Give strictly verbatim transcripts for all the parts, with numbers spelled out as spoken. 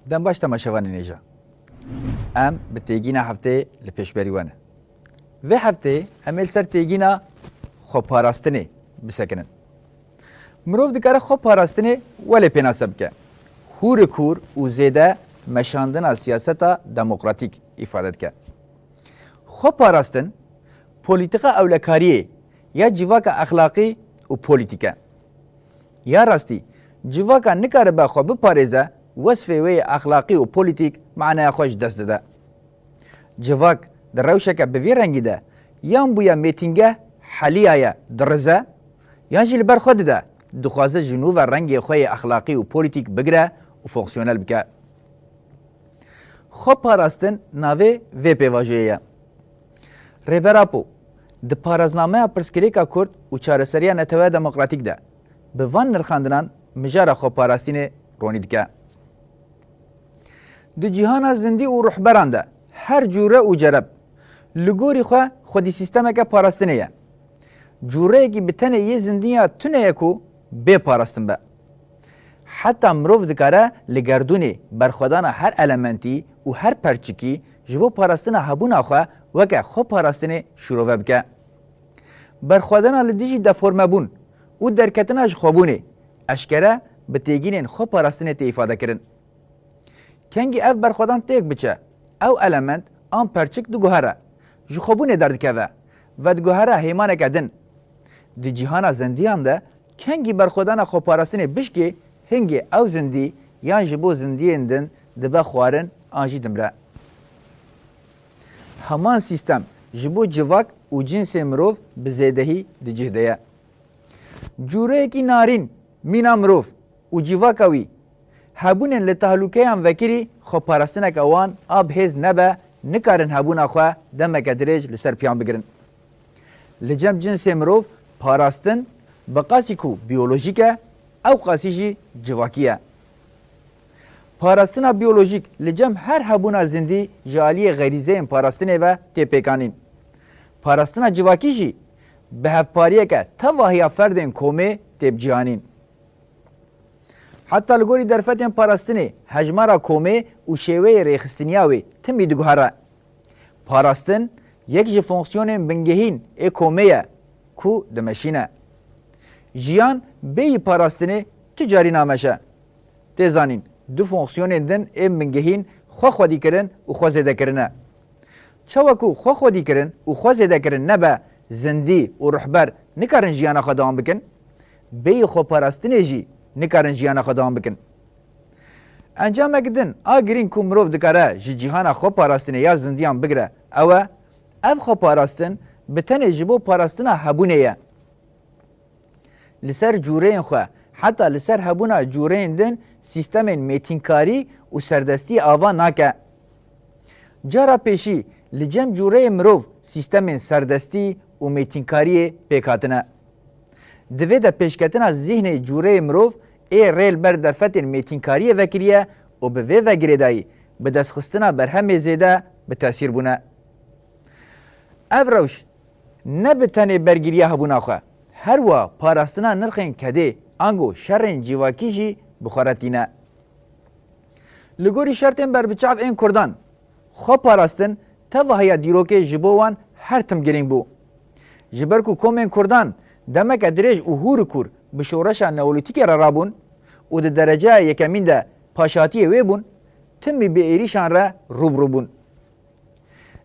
Dem baş temaşevanên hêja. Em bi têgîna hefteyê li pêşberî we ne. Vê hefteyê em ê li ser têgîna xweparastinê bisekinin. Mirov dikare xweparastinê welê pênase bike. Hûrik hûr û zêde meşandina siyaseta demokratîk îfade dike. Xweparastin, polîtîka ewlekariyê ya civaka exlaqî û polîtîk e. Ya rastî, civaka nikaribe xwe biparêze, wesfê wê yê exlaqî û polîtîk manaya xwe ji dest dide. Civak di rewşeke bi vî rengî de yan bûye mêtîngeh, heliyaye, dirize, yan jî li ber xwe dide, dixwaze ji nû ve rengê xwe yê exlaqî û polîtîk bigire û fonksiyonel bike. Xweparastin navê vê pêvajoyê ye. Rêber Apo di paraznameya pirsgirêka Kurd û çareseriya neteweya demokratîk de bi van nirxandinan mijara xweparastinê ronî dike. Di cîhana zindî û ruhberan de her cûre û cereb li gorî xwe xwedî sîstemeke parastinê ye. Cûreyekî bi tenê yê zindiya tune ye ku bê parastin be. Heta mirov dikare li gerdûnê berxwedana her elementî û her perçikî ji bo parastina hebûna xwe weke xweparastinê şîrove bike. Berxwedana li dijî deformebûn û derketina ji xwebûnê eşkere bi têgînên xweparastinê tê îfadekirin. Kengî ev berxwedan têk biçe, ew element an perçik diguhere, ji xwebûnê derdikeve, vediguhere hêmaneke din. Di cîhana zindiyan de kengî berxwedana xweparastinê bişkê, hingê ew zindî yan ji bo zindiyên din dibe xwarin an jî dimre. Heman sîstem ji bo civak û cinsê mirov bi zêdehî di cih de ye. Cûreyekî narîn mîna mirov û civaka wî, hebûnên li tehlûkeyan vekirî xweparastineke wan a bi hêz nebe, nikarin hebûna xwe demeke dirêj li ser piyan bigirin. Li cem cinsê mirov parastin bi qasî ku biyolojîk e, ew qasî jî civakî ye. Parastina biyolojîk li cem her hebûna zindî ji aliyê xerîzeyên parastinê ve tê pêkanîn. Parastina civakî jî bi hevpariyeke tevahiya ferdên komê tê bicihanîn. Heta li gorî derfetên parastinê hejmara komê û şêweyê rêxistiniya wê timî diguhere. Parastin yek ji fonksiyonên bingehîn ê komê ye ku dimeşîne. Jiyan bêyî parastinê tu carî nameşe. Tê zanîn, du fonksiyonên din ên bingehîn xwe xwedîkirin û xwe zêdekirin e. Çawa ku xwe xwedîkirin û xwe zêdekirin nebe, zindî û ruhber nikarin jiyana xwe dewam bikin, bêyî xweparastinê jî nikarin jiyana xwe dewam bikin. Encamek din a girîng ku mirov dikare ji cîhana xweparastinê ya zindiyan bigire, ew e, ev xweparastin bi tenê ji bo parastina hebûnê ye. Li ser cûreyên xwe, heta li ser hebûna cûreyên din sîstemên mêtînkarî û serdestî ava nake. Cara pêşî li cem cûreyê mirov sîstemên serdestî û mêtînkariyê pêk hatine. Di vê de pêşketina zîhnê cûreyê mirov ê rê li ber derfetên mêtînkariyê vekiriye û bi vê ve girêdayî bi destxistina berhemê zêde bi tesîr bûne. Ev rewş ne bi tenê bergiriya hebûna xwe, her wiha parastina nirxên kedê ango şerên civakî jî bi xwe re tîne. Li gorî şertên berbiçav ên Kurdan, xweparastin tevahiya dîrokê ji bo wan her tim girîng bû. Ji ber ku komên Kurdan demeke dirêj û hûr û kûr bi şoreşa neolîtîkê re rabûn û di dereceya yekemîn de paşatiyê wê bûn, timî bi êrîşan re rû bi rû bûn.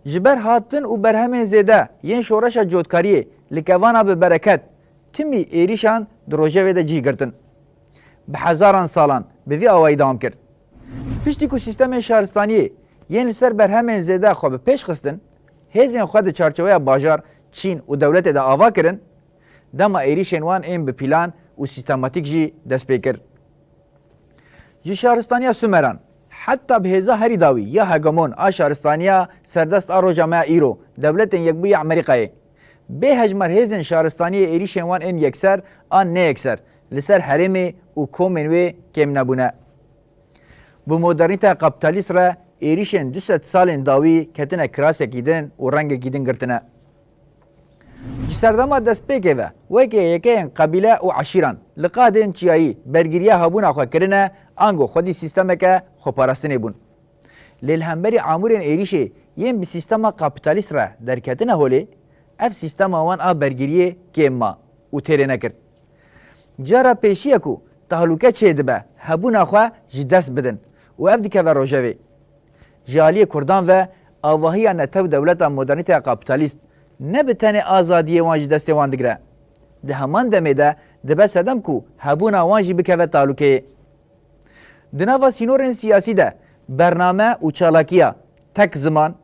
Ji ber hatin û berhemên zêde yên şoreşa cotkariyê li kevana bi bereket, timî êrîşan di rojevê de cih girtin. Bi hezaran salan bi vî awayî dewam kir. Piştî ku sîstemên şaristaniyê yên li ser berhemên zêde xwe bi pêş xistin, hêzên xwe di çarçoveya bajar, çîn û dewletê de ava kirin, dema êrîşên wan ên bi pîlan û sîstematîk jî dest pê kir. Ji şaristaniya Sumeran heta bi hêza herî dawî ya hegemon a şaristaniya serdest a roja me ya îro, Dewletên Yekbûyî ya Amerîkayê, bê hejmar hêzên şaristaniyê êrîşên wan ên yekser an neyekser li ser herêmê û komên wê kêm nebûne. Bi modernîteya kapîtalîst re êrîşên du sed salên dawî ketine kirasekî din û rengekî din girtine. Ji serdema destpêkê ve weke yekeyên qebîle û eşîran li qadên çiyayî bergiriya hebûna xwe kirine, ango xwedî sîstemeke xweparastinê bûn. Lê li hemberî amûrên êrîşê yên bi sîstema kapîtalîst re derketine holê, ev sîstema wan a bergiriyê kêm ma û têrê nekir. Cara pêşî ye ku tehlûke çêdibe hebûna xwe ji dest bidin û ev dikeve rojevê. Ji aliyê Kurdan ve avahiya netew dewleta modernîteya kapîtalîst ne bi tenê azadiyê wan ji destê wan digire. Di heman demê de dibe sedem ku hebûna wan jî bikeve talûkeyê. Di nava sînorên siyasî de bername û çalakiya tek ziman,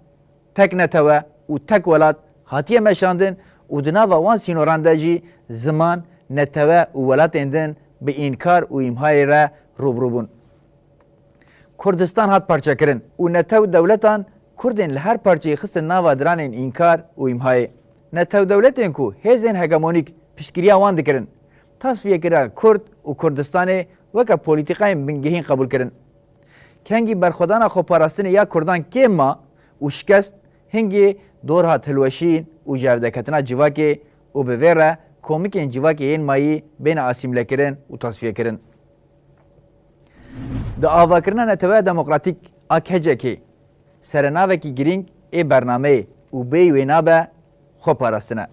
tek netewe û tek welat hatiye meşandin û di nava wan sînoran de jî ziman, netewe û welatên din bi înkar û îmhayê re rûbirû bûn. Kurdistan hat parçekirin û netew dewletan Kurdên li her parçeyê xistin nava diranên înkar û îmhayê. Netew dewletên ku hêzên hegemonîk piştgiriya wan dikirin, tasfiyekirina Kurd û Kurdistanê weke polîtîkayên bingehîn qebûl kirin. Kengî berxwedana xweparastinê ya Kurdan kêm ma û şikest, hingê dor hat hilweşîn û ji hevdeketina civakê û bi vê re komikên civakê yên mayî bêne asîmlekirin û tasfiyekirin. Di avakirina Neteweya Demokratîk a K C K'ê, serenavekî girîng ê bernameyê û bêyî wê nabe xweparastin e.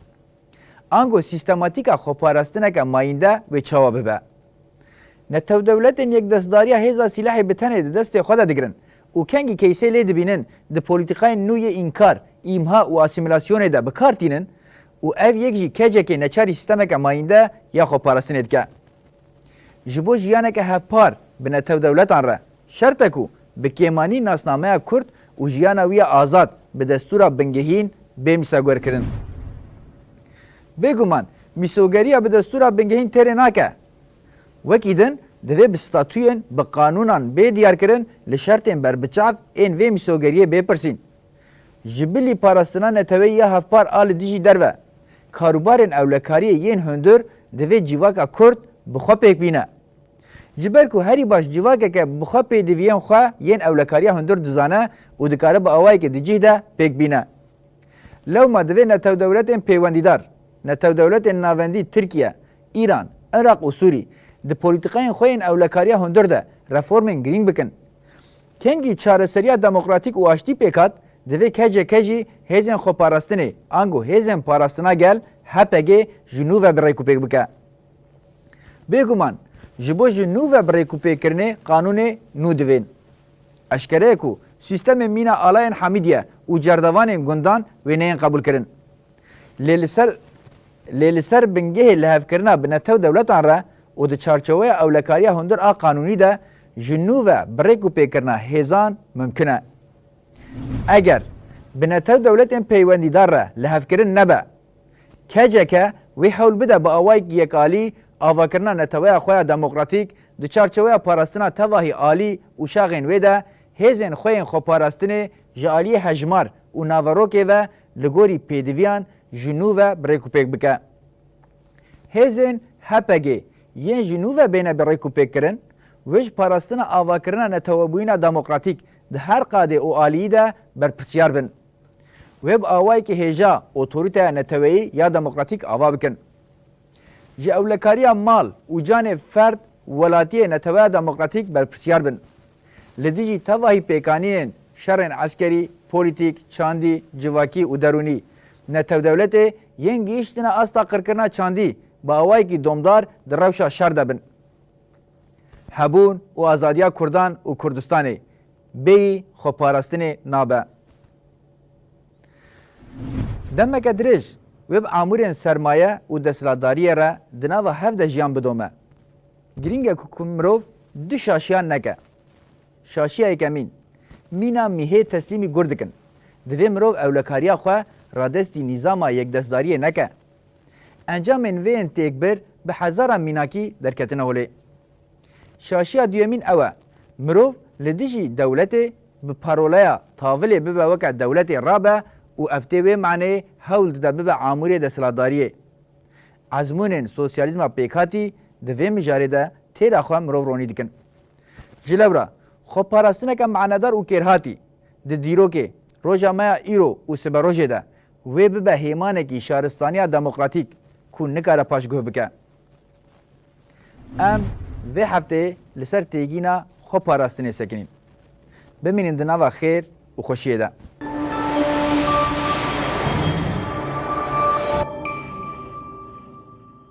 Ango sîstematîka xweparastineke mayînde wê çawa bibe? Netew dewletên yekdestdariya hêza sîlehê bi tenê di destê xwe de digirin û kengî keysê lê dibînin di polîtîkayên nû yê înkar, îmha û asîmîlasyonê de bi kar tînin û ev yek jî K C K'ê neçarî sîstemeke mayînde ya xweparastinê dike. Ji bo jiyaneke hevpar bi netew dewletan re şert e ku bi kêmanî nasnameya Kurd û jiyana wî ya azad bi destûra bingehîn bê mîsaguherkirin. Bêguman mîsogeriya bi destûra bingehîn têrê nake. Wekî din divê bi statûyên bi qanûnan bê diyarkirin li şertên berbiçav ên vê mîsogeriyê bê pirsîn. Ji bilî parastina neteweyî ya hevpar a li dijî derve, karûbarên ewlekariyê yên hundir divê civaka Kurd bi xwe pêk bîne. Ji ber ku herî baş civakeke bi xwe pêdiviyên xwe yên ewlekariya hundir dizane û dikare bi awayekê di cih de pêk bîne. Lewma divê netew dewletên peywendîdar, netew dewletên navendî Tirkiye, Îran, Iraq û Sûrî di polîtîkayên xwe yên ewlekariya hundir de reformên girîng bikin. Kengî çareseriya demokratîk û aştî pêk hat, divê K C K jî hêzên xweparastinê, ango hêzên parastina gel, H P G, ji nû ve bi rêkûpêk bike. Bêguman, ji bo ji nû ve bi rêkûpêkirinê qanûnê nû divên. Eşkere ye ku sîstemê mîna alayên Hamîdiye û cerdevanên gundan wê neyên qebûlkirin. Lê li ser, lê li ser bingehê lihevkirina bi netew dewletan re û di çarçoweya ewlekariya hundir a qanûnî de ji nû ve bi rêkûpêkirina hêzan mimkun e. Eger bi netew dewletên peywendîdar re lihevkirin nebe, K C K wê hewl bide bi awayekî yekalî avakirina neteweya xwe ya demokratîk di çarçoweya parastina tevahî alî û şaxên wê de hêzên xwe yên xweparastinê ji aliyê hejmar û naverokê ve li gorî pêdiviyan ji nû ve bi rêkûpêk bike. Hêzên H P G yên ji nû ve bêne bi rêkûpêkkirin, wê ji parastina avakirina netewebûyîna demokratîk di her qadê û aliyî de berpirsiyar bin. Wê bi awayekî hêja otorîteya neteweyî ya demokratîk ava bikin. Ji ewlekariya mal û canê ferd, welatiyê neteweya demokratîk berpirsiyar bin. Li dijî tevahî pêkaniyên şerên eskerî, polîtîk, çandî, civakî û derûnî, netewdewletê yên gihîştine asta qirkirina çandî bi awayekî domdar di rewşa şer de bin. Hebûn û azadiya Kurdan û Kurdistanê bêyî xweparastinê nabe. Demeke dirêj wê bi amûrên sermaye û desthilatdariyê re di nava hev de jiyan bidome. Girîng e ku, ku mirov du şaşiyan neke. Şaşiya yekemîn, mîna mîhê teslîmî gur dikin. Divê mirov ewlekariya xwe radestî nîzama yekdestdariyê neke. Encamên vê yên têkbir bi hezaran mînakî derketine holê. Şaşiya duyemîn ew e, mirov li dijî dewletê bi paroleya tavilê bibe weke dewletê rabe û ev tê wê maneyê hewl dide bibe amûrê desthilatdariyê. Ezmûnên sosyalîzma pêkhatî di vê mijarê de têra xwe mirov ronî dikin. Ji lewra xweparastineke manedar û kêrhatî di dîrokê roja me ya îro û siberojê de Wê bibe hêmanekî şaristaniya demokratîk ku nikare paşguh bike. Em vê hefteyê li ser têgîna xwe parastinê sekinîn. Bimînin di nava xêr û xweşiyê de.